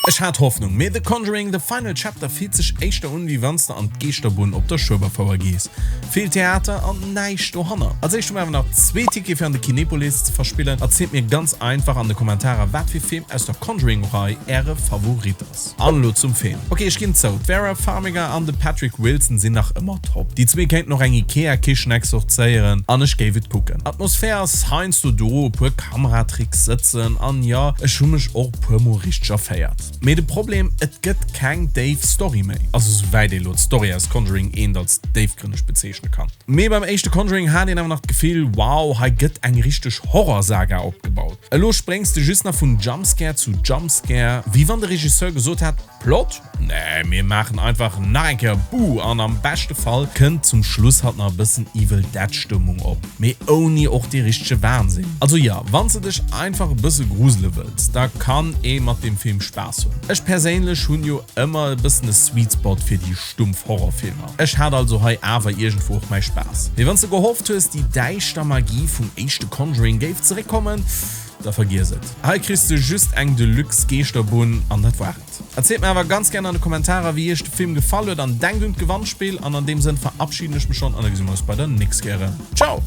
Ech hat Hoffnung, mee The Conjuring, The Final Chapter fillt sech éischter un, wéi wanns de an d'Geeschterbunn op der Schueberfouer gees. Vill Theater an näischt dohanner. Als éischt hu mir awer nach zwee Tickete fir an de Kinepolis ze verspillen. Erzielt mir ganz einfach an de Kommentarer, wat fir Film aus der Conjuring-Rei äre Favorit ass. An elo zum Film. Ok, ech ginn zou, d'Vera Farmiga an de Patrick Wilson sinn nach ëmmer top. Déi zwee kéinten och eng Ikea-Kichen exorzéieren an ech géif et kucken. Atmosphär ass heiansdo do, e puer Kameratricks sëtzen an jo, ech hu mech och e puer mol richteg erféiert. Mee de Problem, et gëtt keng déif Story méi. Also souwäit ee lo d'Story aus Conjuring 1 als déifgrënneg bezeechne kann. Mee beim éischte Conjuring hat een awer nach d'Gefill, wow, hei gëtt eng richteg Horror-Saga opgebaut. Elo spréngs de just nach vun Jumpscare zu Jumpscare, wéi wann de Regisseur gesot hätt, Plot? Nee, mir maachen einfach nach eng Kéier Buh an am beschte Fall kënnt zum Schluss halt nach e bëssen Evil Dead Stëmmung op, mee ouni och dee richtege Wahnsinn. Also jo, wanns de dech einfach e bësse grusele wëlls, da kann ee mat deem Film Spaass hunn. Ech perséinlech hunn jo ëmmer e bëssen e Sweet Spot fir déi stumpf Horrorfilmer. Ech hat also hei awer iergendwou och mäi Spaass. Mee wanns de gehofft hues, déi däischter Magie vum éischte Conjuring géif zeréckkommen, Da vergiess et. Hei kriss de just eng Deluxe Geeschterbunn an dat war et. Erzielt mir awer ganz gären an de Kommentarer wéi iech de Film gefall huet an denkt un d'Gewannspill an an deem Sënn verabschieden ech mech schonn an da gesi mer eis bei der nächst Kéier erëm. Ciao!